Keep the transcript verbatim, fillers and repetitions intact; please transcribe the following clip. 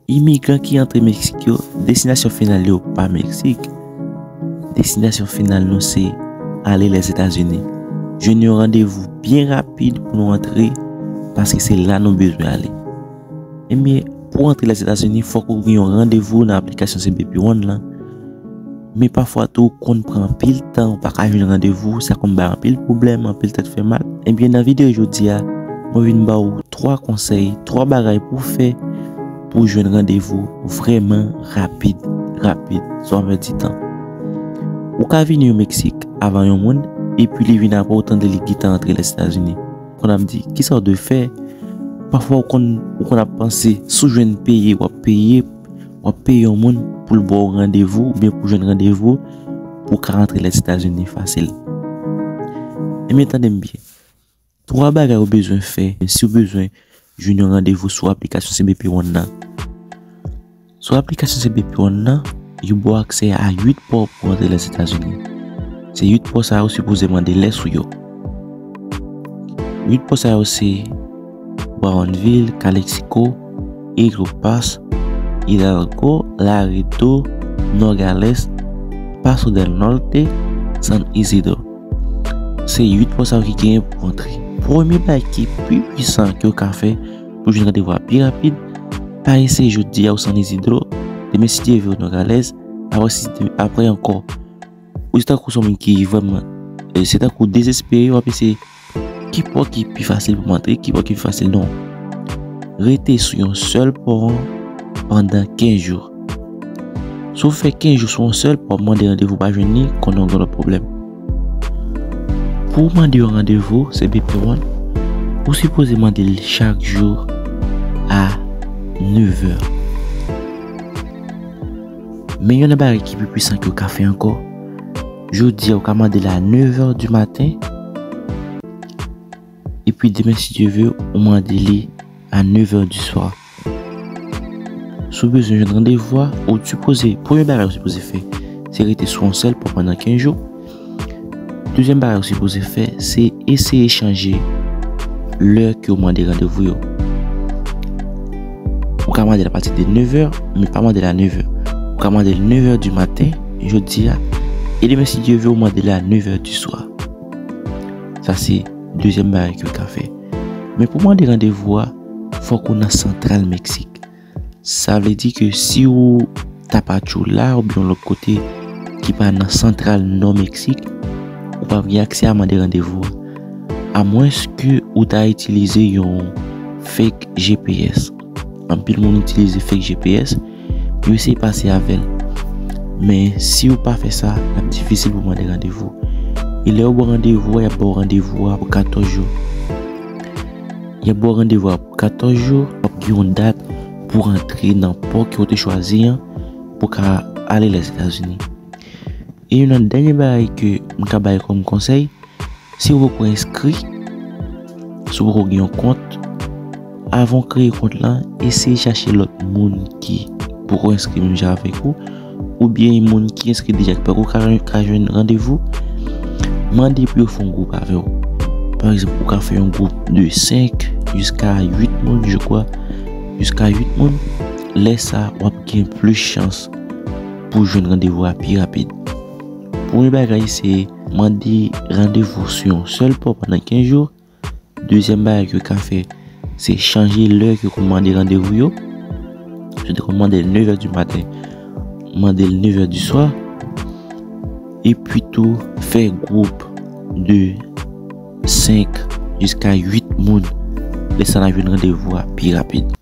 Imigran ki antre Meksik yo, destinasyon final yo pa Meksik. Destinasyon final nou se ale Lèzetazini. Jwenn yon randevou byen rapid pou nou antre, paske se la nou bezwen ale. Ebyen, pou antre Lèzetazini, fòk ou gen yon randevou nan aplikasyon C B P One lan. Men pafwa tou, ou konn pran anpil tan, ou pa ka jwenn randevou, sa konn bay anpil pwoblèm, anpil tèt fè mal. Ebyen, nan videyo jodi a, mwen vin ba w twa konsèy, twa bagay pou w fè pou w jwenn randevou vrèman rapid, rapid, san pèdi tan. Ou ka vini o Meksik avan yon moun, epi li vin apre w tande li gentan antre Lèzetazini. Konn ap di, kisa w dwe fè? Pafwa ou konn, ou konn ap panse, si w jwenn peye, w ap peye, w ap peye yon moun pou l ba w randevou, oubyen pou w jwenn randevou, pou w ka antre Lèzetazini fasil. Ebyen, tande m byen. Twa bagay ou bezwen fè si w bezwen jwenn yon randevou sou aplikasyon C B P One nan. Sou aplikasyon C B P One nan, yo ba w aksè a uit pò pou antre Lèzetazini. Se uit pò sa yo sipoze mande lès ou yo. Uit pò sa yo se Brownsville, Calexico, Eagle Pass, Hidalgo, Laredo, Nogales, Paso del Norte, San Isidro. Se uit pò sa yo ki genyen pou antre. Premye bagay ki pi pwisan ke w ka fè pou jwenn randevou a pi rapid, pa eseye jodi a ou San Isidro, demen si Dye vle ou Nogales, apre si, apre ankò. Ou se tankou se yon moun ki vrèman, e, se tankou dezespere, w ap eseye ki pò ki pi fasil pou m antre, ki pò ki pi fasil non. Rete sou yon sèl pò an pandan kenz jou. Si w fè kenz jou sou yon sèl pò, mande randevou pa jwenn li, konnen w gen lòt pwoblèm. Pou w mande yon randevou, C B P One, ou sipoze mande l chak jou a nevè. Men youn nan bagay ki pi pwisan ke w ka fè ankò, jodi a ou ka mande l a nevè di maten, epi demen si Dye vle, ou mande li a nevè di swa. Si w bezwen jwenn randevou a, ou sipoze, premye bagay ou sipoze fè, se rete sou yon sèl pò pandan kenz jou. Dezyèm bagay ou sipoze fè, se eseye chanje lè ke w mande randevou yo. Ou ka mande l apati de nevè, men pa mande l a nevè. Ou ka mande l nevè di maten, jodi a, e demen si Dye vle, ou mande l a nevè di swa. Sa se dezyèm bagay ke w ka fè. Men pou mande randevou a, fòk ou nan santral Meksik. Sa vle di ke si ou Tapachula oubyen yon lòt kote ki pa nan santral nò Meksik, ou p ap gen aksè a mande randevou a. Amwenske ou ta itilize yon fake G P S. Anpil moun itilize fake G P S, yo eseye pase avè l. Men si ou pa fè sa, l ap difisil pou mande randevou. E lè yo ba w randevou a, y ap ba w randevou a pou katòz jou. Y ap ba w randevou a pou katòz jou, w ap gen yon dat pou rantre nan pò ke w te chwazi an pou ka ale Lèzetazini. E youn nan dènye bagay ke m ka bay kòm konsèy, si w poko enskri, si w poko gen yon kont, avan w kreye kont lan, eseye chache lòt moun ki poko enskri menm jan avèk ou, oubyen moun ki enskri deja ki poko ka, ka jwenn randevou, mande pou yo fè yon gwoup avè w. Pa egzanp, ou ka fè yon gwoup de senk jiska uit moun, je crois, jiska uit moun. Lè sa, w ap gen plis chans pou jwenn randevou a pi rapid. Premye bagay, se mande randevou sou yon sèl pò pandan kenz jou. Dezyèm bagay ke w ka fè, se chanje lè ke w konn mande randevou yo. Si w te konn mande l nevè di maten, mande l nevè di swa. Epi tou, fè gwoup de senk jiska uit moun. Lè sa n a jwenn randevou a pi rapid.